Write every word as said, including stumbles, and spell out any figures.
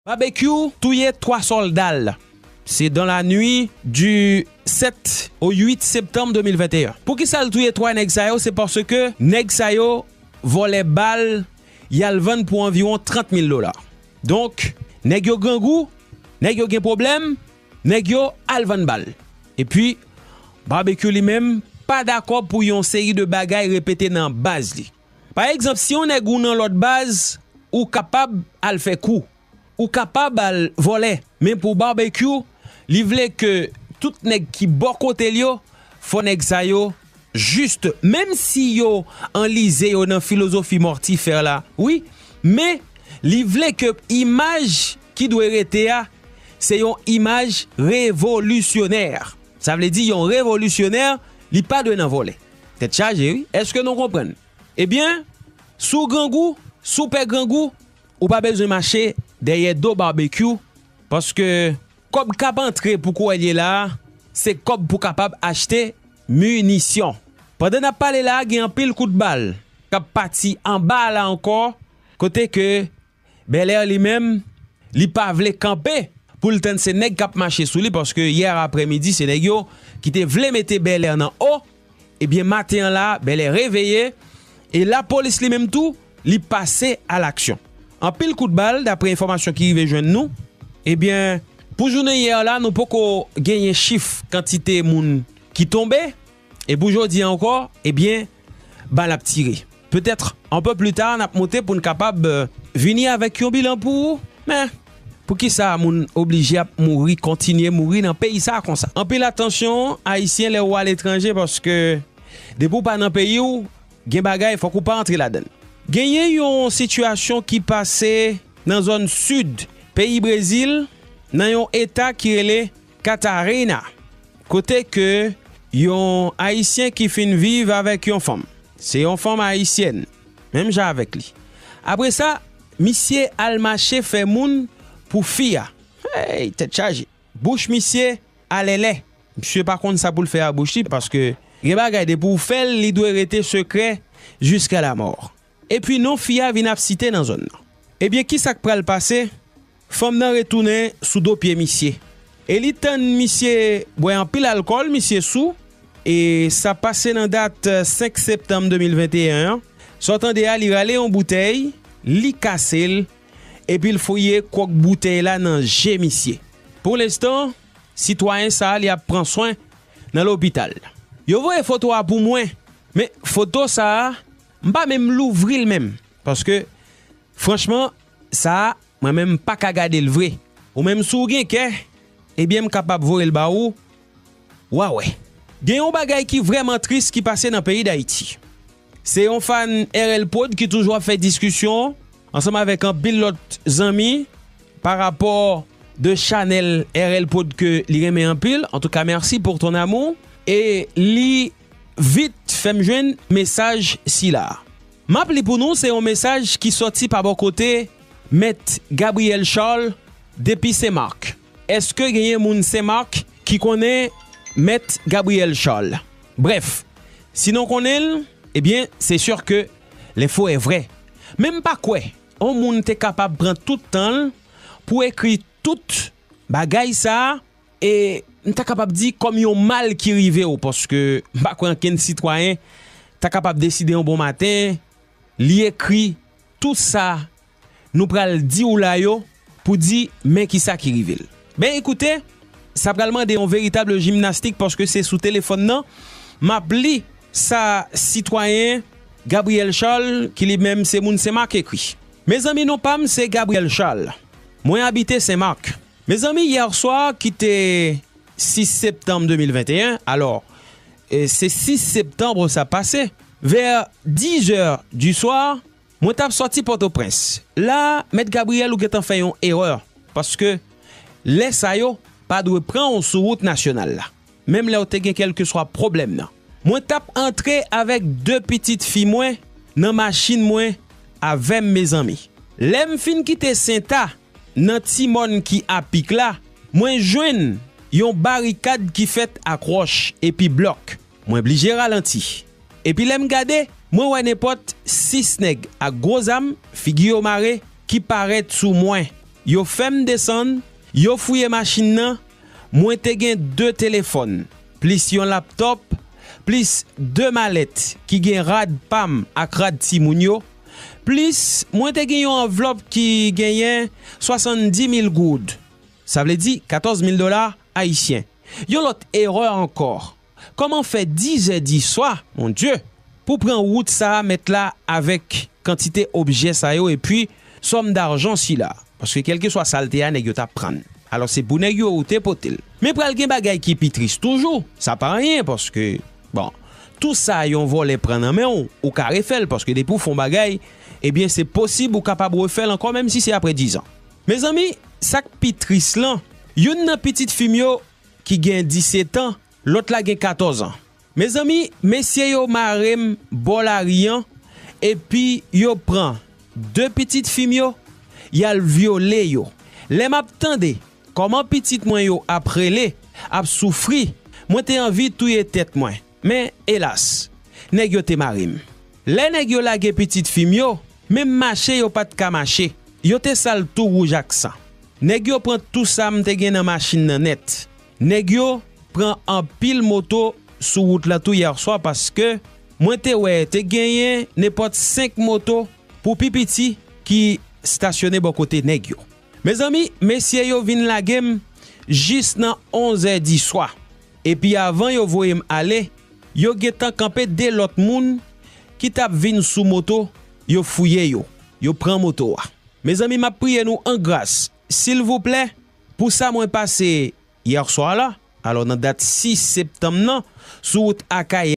Babekyou touye twa sòlda l. Se dans la nuit du sept au huit septembre deux mille vingt et un. Poukisa l touye twa nèg sa yo? Se paske nèg sa yo vòlè bal, y al vann pou anviwon trant mil dola. Donk, nèg yo grangou, nèg yo gen pwoblèm, nèg yo al vann bal. Epi, Babekyou li menm pa dakò pou yon seri de bagay repete nan baz li. Pa egzanp, si yon nèg ou nan lòt baz, ou kapab al fè kou. Ou kapab al vòlè. Men pou Babekyou, li vle ke tout nèg ki bò kote l yo, fò nèg sa yo jis, menm si yo anlize yo nan filozofi mòtifè la, wi, men li vle ke imaj ki dwe rete a, se yon imaj revolisyonè. Sa vle di yon revolisyonè, li pa dwe nan vòlè. Tèt chaje, wi. Èske nou konprann? Ebyen, si w grangou, si w pè grangou, ou pa bezwen mache dèyè do Babekyou, paske kòb k ap antre pou kouwè l ye la a, se kòb pou kapab achte minisyon. Pandan n ap pale la a, gen anpil kout bal k ap pati anba a la ankò, kote ke Bèlè li menm, li pa vle kanpe pou l tann se nèg k ap mache sou li, paske yè aprèmidi, se nèg yo ki te vle mete Bèlè nan o. Ebyen, maten an la, Bèlè reveye, e lapolis li menm tou, li pase alaksyon. Anpil kout bal, daprè enfòmasyon ki rive jwenn nou. Ebyen, pou jounen yè la, nou poko genyen chif kantite moun ki tonbe. E pou jodi a ankò, ebyen, bal ap tire. Petèt, un peu plus tard, n ap monte pou n kapab, euh, vini avèk yon bilan pou ou. Men, poukisa moun oblije ap mouri, kontinye mouri nan peyi sa a konsa? Anpil atansyon, Ayisyen, lè ou aletranje, paske depi w pa nan peyi w, gen bagay, fòk ou pa antre ladan l. Genyen yon sitiyasyon ki pase nan zòn sid peyi Brezil, nan yon eta ki rele Catarina, kote ke yon Ayisyen ki fin viv avèk yon fanm. Se yon fanm ayisyèn, menm jan avèk li. Apre sa, misye al mache fè moun pou fi a. Hey, tèt chaje. Bouch misye alèlè. Misye pa konn sa pou l fè a bouch li, paske gen bagay depi w fè l, li dwe rete sekrè jiska lamò. Epi non fi a vin ap site nan zòn nan. Ebyen, ki sa k pral pase? Fanm nan retounen sou do pye misye. E li tann misye bwè anpil alkòl, misye sou. E sa pase nan dat, euh, senk septanm de mil venteyen an. Sa w tande a, li rale yon boutèy, li kase l, epi l fouye kwòk boutèy la nan je misye. Pou lenstan, sitwayen sa a, li ap pran swen nan lopital. Yo voye foto a pou mwen, men foto sa a, m pa menm louvri l menm. Paske, franchman, sa a, mwen menm, m pa ka gade l vre. Ou menm, si w gen kè, ebyen, m kapab voye l ba ou, w a wè. Gen yon bagay ki vrèman tris ki pase nan peyi Dayiti. Se yon fan R L Prod ki toujou ap fè diskisyon ansanm avèk anpil lòt zanmi pa rapò de chanèl R L Prod ke li renmen anpil. Antouka, merci pour ton amour. E li vit fè m jwenn mesaj sila. M ap li pou nou, se yon mesaj ki sòti pa bò kote Mèt Gabriel Charles depi Senmak. Èske genyen moun Senmak ki konnen Mèt Gabriel Charles? Brèf, si nou konnen l, ebyen, se si ke lenfo è vrè. Men m pa kwè yon moun te kapab pran tout tan l pou ekri tout bagay sa a, e m ta kapab di kòm yon mal ki rive w, paske m pa kwè ankenn sitwayen ta kapab deside yon bon maten, li ekri tout sa nou pral di w la yo pou di men kisa ki rive l. Ben, ekoute, sa pral mande yon veritab jimnastik paske se sou telefòn nan m ap li sa sitwayen Gabriel Charles, ki li menm se moun Senmak, ekri. Mezanmi, non pa m se Gabriel Charles. Mwen abite Senmak. Mezanmi, yè swa ki te sis septanm de mil venteyen, alò, e, se sis septanm sa pase, vè diz è di swa, mwen t ap sòti Pòtoprens. La, Mèt Gabriyèl, ou gentan fè yon erè, paske lè sa yo pa dwe pran w sou wout nasyonal la, menm lè w te gen kèlkeswa pwoblèm nan. Mwen t ap antre avèk de pitit fi mwen nan machin mwen avè m, mezanmi. Lè m fin kite Senta, nan ti mòn ki apik la, mwen jwenn yon barikad ki fèt ak wòch epi blòk. Mwen blije ralanti. Epi lè m gade, mwen wè nenpòt sis nèg ak gwo zam, figi yo mare, ki parèt sou mwen. Yo fè m desann, yo fouye machin nan, mwen te gen de telefòn, plis yon laptòp, plis de malèt ki gen rad pa m ak rad timoun yo, plis mwen te gen yon anvlòp ki genyen swasanndimil goud, sa vle di katòz mil dola ayisyen. Yon lòt erè ankò. Kòman fè dizè di swa, Bondye, pou pran wout sa a mèt la avèk kantite objè sa yo epi sòm dajan sila? Paske kèlkeswa sa l te a, nèg yo t ap pran l. Alò, se pou nèg yo ou te pote l. Men pral gen bagay ki pi tris toujou. Sa pa anyen, paske, bon, tou sa yon vòlè pran nan men w, ou ka refè l, paske depi w fè yon bagay, ebyen, se posib ou kapab refè l ankò, menm si se apre dizan. Mezanmi, sa k pi tris lan, youn nan pitit fi m yo ki gen disèt an, lòt la gen katòz an. Mezanmi, mesye yo mare m bò lari an, epi yo pran de pitit fi m yo, y al vyole yo. Lè m ap tande kòman pitit mwen yo ap rele, ap soufri, mwen te anvi touye tèt mwen. Men, elas, nèg yo te mare m. Lè nèg yo lage pitit fi m yo, menm mache yo pa t ka mache. Yo te sal tou wouj ak san. Nèg yo pran tou sa m te gen nan machin nan nèt. Nèg yo pran anpil moto sou wout la tou yèswa, paske mwen te wè te genyen nenpòt senk moto pou pi piti ki stasyone bò kote nèg yo. Mezanmi, mesye yo vin lage m jis nan onzè di swa. Epi avan yo voye m ale, yo gentan kanpe de lòt moun ki t ap vin sou moto, yo fouye yo, yo pran moto a. Mezanmi, m ap priye nou an gras, silvouplè, pou sa mwen pase yèswa la, alò nan dat sis septanm nan, sou wout Akayè.